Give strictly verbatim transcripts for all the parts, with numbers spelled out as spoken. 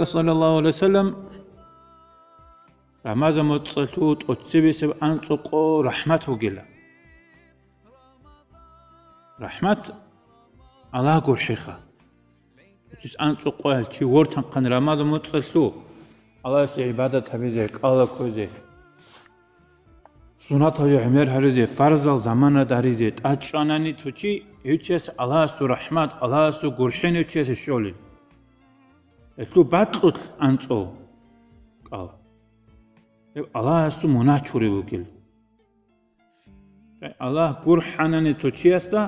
Саллаллагьу гӀалайгьи вассалам, Рамазан моцӀалъул тӀоцебесеб анцӀукъо рахӀмат вугила. РахӀмат Аллагь гурхӀиха. Гьучис анцӀукъоял чи вортанхъан Рамазан моцӀалъул Аллагьасе гӀибадат гьабизе, кӀала кквезе, сунаталъе гӀемер гьаризе, фарзал замана даризе тӀадчӀванани, цо чи гьев чияс Аллагьасул рахӀмат, Аллагьасул гурхӀен гьев чиясе щолел. Гьелъул бакьулъ анцӀу кӀал. Гьеб Аллагьасул мунагь чурив вугел. Аллагь гурхӀанани цо чиясда,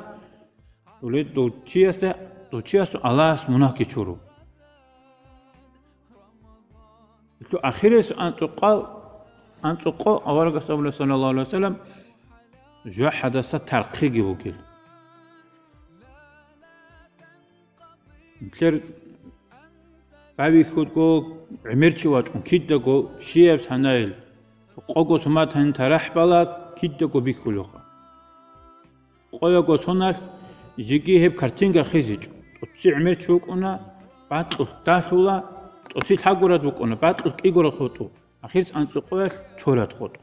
уле дов чиясда, дов чиясул Аллагьас мунагьги чуру. Гьелъул ахирес анцӀукъал, анцӀукъо аварагас абула, саллаллагьу гӀалайгьи вассалам, жо хӀадаса тархъиги вугел. Нилъер бавихьудго гӀемер чи вачӀун, кидаго щияб санайил, къого сумат гьанин тарахӀ бала, кидаго бихьулеха. Къояго соналъ жеги гьеб картинга хизичӀо. ТӀоци гӀемер чи вукӀуна, бакьулъ далъула, тӀоци лъагурад вукӀуна, бакьулъ кӀигураб хутӀу, ахирц анцӀукъоялъ цорад хутӀу.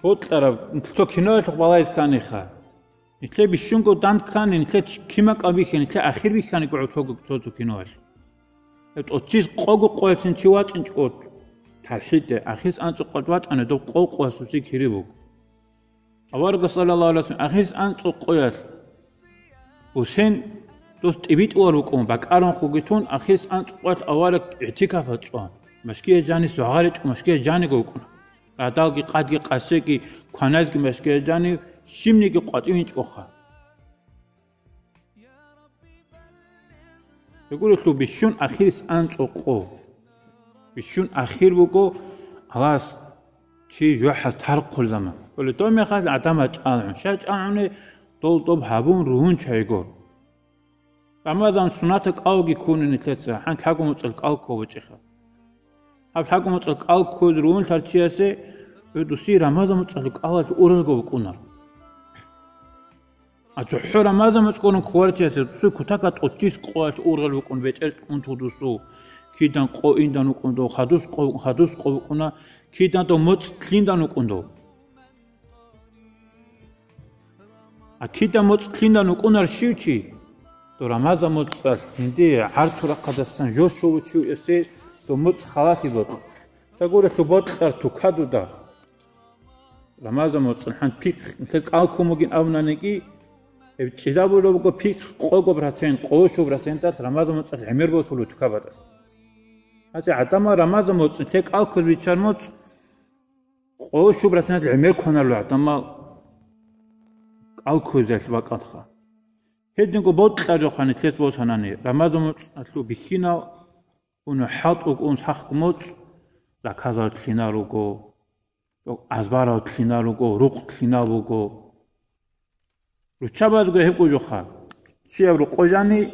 Бокьараб, нилъго киноялъухъ балагьиз кканиха. Нилъе бищунго данд ккани, нилъе кима кӀал бихьани, нилъе ахир бихьаниго гӀуцого цо-цо киноялъ. Гьеб тӀоцис къого къоялъин чи вачӀинчӀо тархӀиде, ахирс анцӀукъад вачӀани, доб къо-къоялъуси кири буго. Аварагас, саллаллагьу гӀалайгьи вассалам, ахирс анцӀукъоялъ Гьусен дос тӀибитӀулар вукӀун, бакӀаранхъуги тун, ахирс анцӀукъоялъ авараг игӀтикафалъ чӀван. Машгияз жанис вагъаричӀо, машгияз жаниго вукӀуна. Радалги, къадги, къасеги, кваназги машгияз жанив, щибниги къватӀивинчӀоха. Гьегурелъул бищун ахирис анцӀукъо. Бищун ахир буго Аллагьас чи жохӀас тархъул заман. Гьоле дов мехалъ гӀадамал чӀалгӀун. Щай чӀалгӀуни, дол доб гьабун ругьун чайгур. Рамазан суннатал кӀалги ккуни нилъеца, гьанкь лъаго моцӀал кӀал ккобичӀеха. Гьаб лъаго моцӀал кӀал ккозе ругьунлъарчиясе гӀудуси Рамазан моцӀалъул кӀалалъ уралго букӀунар. А цохӀо Рамазан моцӀ гурун кколарчиясе, цо кутакаб тӀоцис къоялъ ургъел вукӀун бечӀер унтудусу, кидан къо индан вукӀун дов, хадус къо, хадус къо вукӀуна, кидан дов моцӀ лъиндан вукӀун дов. А кидан моцӀ лъиндан вукӀунар щив чи? Дов Рамазан моцӀалъ гьинди гӀарцул рахъадасан жо щолев чи вугесе, дов моцӀ халалъи бокьа. Цо гурелъул бокьар тукадуда. Рамазан моцӀалъ гьан пихъ нилъер кӀал ккун бугин абунаниги, гьеб чӀезабулеб буго пихъ къого процент, къоло щуго проценталъ Рамазан моцӀалъ гӀемер босулеб тукабадас. Гьанже гӀадамал Рамазан моцӀ, нилъер кӀал ккозе биччар моцӀ, къоло щуго проценталъ гӀемер кваналъул гӀадамал кӀал ккозелъ бакӀалха. Гьединго бокьарухъан нилъер босанани, Рамазан моцӀалъул бихьинал, ун хӀалтӀукӀун сахго моцӀ, заказал лъинал руго, азбарал лъинал руго, рукъ лъинал буго. Руччабазго гьеб гужуха. Чияв рукъо жани,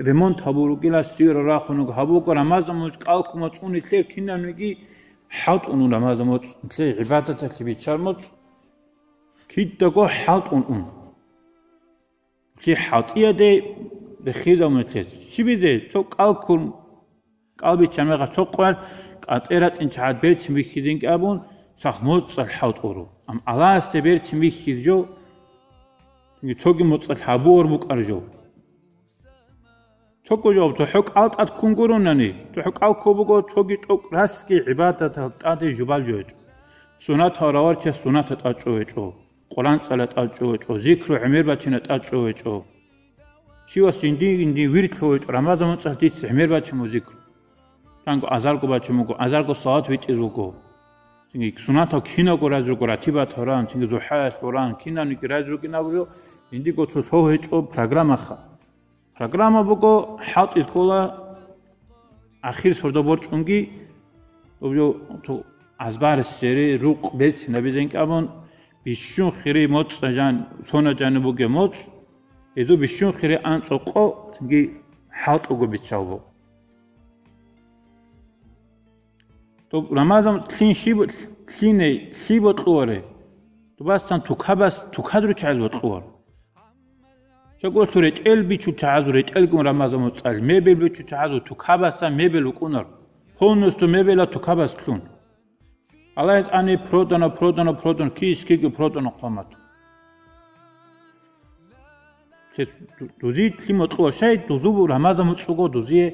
ремонт гьабул ругила, сира рахунуг гьабуго, Рамазан моцӀ кӀал ккун моцӀ ун нилъер кинавниги хӀалтӀун ун Рамазан моцӀ, нилъер гӀибадаталъе биччар моцӀ, кидаго хӀалтӀун ун. Лъи хӀалтӀияде рехизабун нилъер. Щибизе, цо кӀал ккун, кӀал биччан мехалъ цо къоялъ кӀатӀе рацӀцӀинчагӀад берцин бихьизинги абун, сах моцӀалъ хӀалтӀуро. Амма Аллагьасде берцин бихьиз жо, цоги моцӀалъ гьабуар букӀар жо. Цого жо, цохӀо кӀал тӀад ккун гуронани, цохӀо кӀал ккун буго, цоги тӀокӀ расги гӀибадатал тӀаде жубал жо гьечӀо. Сунатал раварчияс суната тӀад чӀо гьечӀо. Къуран цӀала тӀад чӀо гьечӀо, зикру гӀемер бачина тӀад чӀо гьечӀо. Щивас жинди-жинди вирд лъо гьечӀо, Рамазан моцӀалъ дица гӀемер бачамо зикру. Цинги азарго бачамуго, азарго салат витӀиз вуго. Цинги сунатал киналго рази руго, ратибат гьоран, цинги зухӀаялъ гьоран, кинавниги рази ругин абураб жо, жиндиго цо лъо гьечӀо программаха. Программа буго, хӀалтӀи ккола, ахир сордо борчӀунги, азбарас цере рукъ берцин гьабизенги абун, бищун хири моцӀ жан, сона жаниб бугеб моцӀ, гьезул бищун хири анцӀукъо цинги хӀалтӀуго биччалбу. Доб Рамазан лъин щиб-, лъине, лъи бокьуларе? Добасан тукабас, тукад ручагӀаз бокьулар. ЩакӀулъул ретӀел бичул чагӀазул ретӀелгун Рамазан моцӀалъ, мебел бичул чагӀазул тукабасан мебел вукӀунар, полностью мебела тукабас лъун. Аллагьас ани продано, продано, продано, кис-киги продано хъвамат. Те ду-, дузие лъим мокьула, щай дузубу Рамазан моцӀуго дузие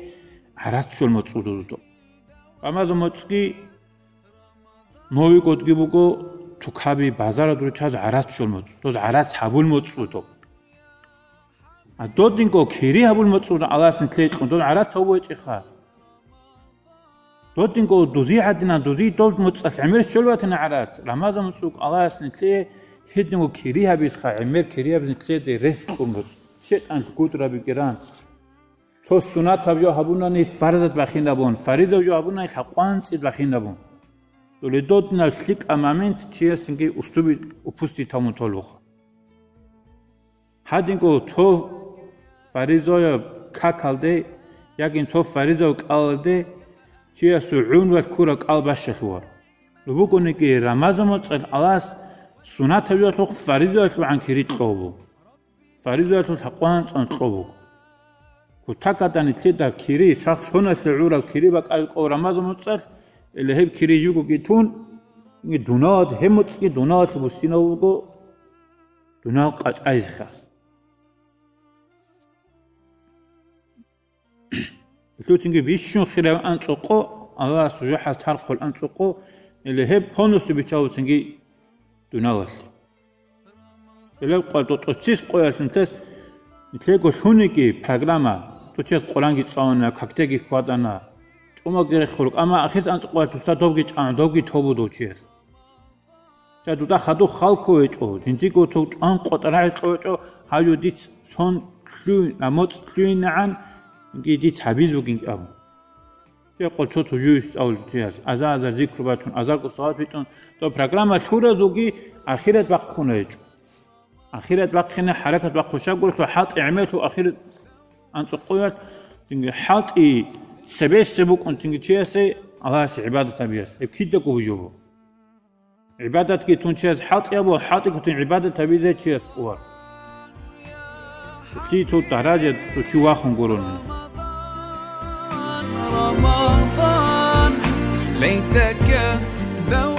гӀарац щол моцӀу дузудо. Рамазан моцӀги Новый годги буго, тукаби базарад ручаз гӀарац щол моцӀу, доз гӀарац гьабул моцӀу доб. А додинго кири гьабул моцӀу Аллагьас нилъее кьун, дод гӀарац гьабу гьечӀеха. Додинго дузи гӀадинан, дузи доб моцӀалъ гӀемер щол ватана гӀарац. Рамазан моцӀуг Аллагьас нилъее гьединго кири гьабизха, гӀемер кири гьабиз нилъеде рес кьун моцӀ. ШетӀан гудрабикеран. Цо сунатаб жо гьабунани фарзат бахинабун, фаридаб жо гьабунани лъакъванцӀид бахинабун. Цо ледодинаб лъикӀаб момент чиясинги устуби упустить гьабун толуха. Гьадинго цо фаризаяб какалде, ягин цо фаризаяб кӀалалде чиясул гӀунралъ ккураб кӀал бащалъугьар. Бугониги Рамазан моцӀалъ Аллагьас сунатабиялъухъ фаризаялъул гӀан кири кьобу. Фаризаялъул хӀакъван цӀан кьобу. Кутакадани лъида кири, сах соналъе гӀурал кири бакӀал кӀов Рамазан моцӀалъ, или гьеб кири жугоги тун, дуналат гьеб моцӀги дуналалъе буссинав вуго, дунал къачӀайзеха. Лъуцинги бищун хирав анцӀукъо, Аллагьас жужахӀал тархъул анцӀукъо, или гьеб полностью биччалуцинги дуналалъе. Гьелеб къватӀо тӀоцис къоялъ нилъелъ, нилъего лъуниги программа, тӀочес Къуранги цӀалана, кактеги хьвадана, чӀумаги рехулг, амма ахирс анцӀукъоялъ туса добги чӀана, добги тобу дов чияс. Жа дуда хадуб халкъ гьечӀо, жиндиго цо чӀван къотӀарагӀи кьовечӀо, гьав жо диц сон лъугьин, а, моцӀ лъугьинегӀан, диц гьабиз бугин абун. Жа къо цо-цо жуюс цӀалулев чияс, аза-азар зикру бачун, азарго салат битӀун, цо программа лъуразулги ахират бахъуна гьечӀо. Ахират бахъине хӀаракат бахъу щагурелъул хӀалтӀи гӀемерлъу ахират анцӀукъоялъ, хӀалтӀи цебесеб букӀун цинги чиясе Аллагьасе гӀибадат гьабиялъ, гьеб кидаго бужубу. ГӀибадатги тун чияс хӀалтӀи абу, хӀалтӀи кутун гӀибадат гьабизе чияс кӀуар. Лъи цо даража цо чи вахун гурони. رمضان، ليتك دوم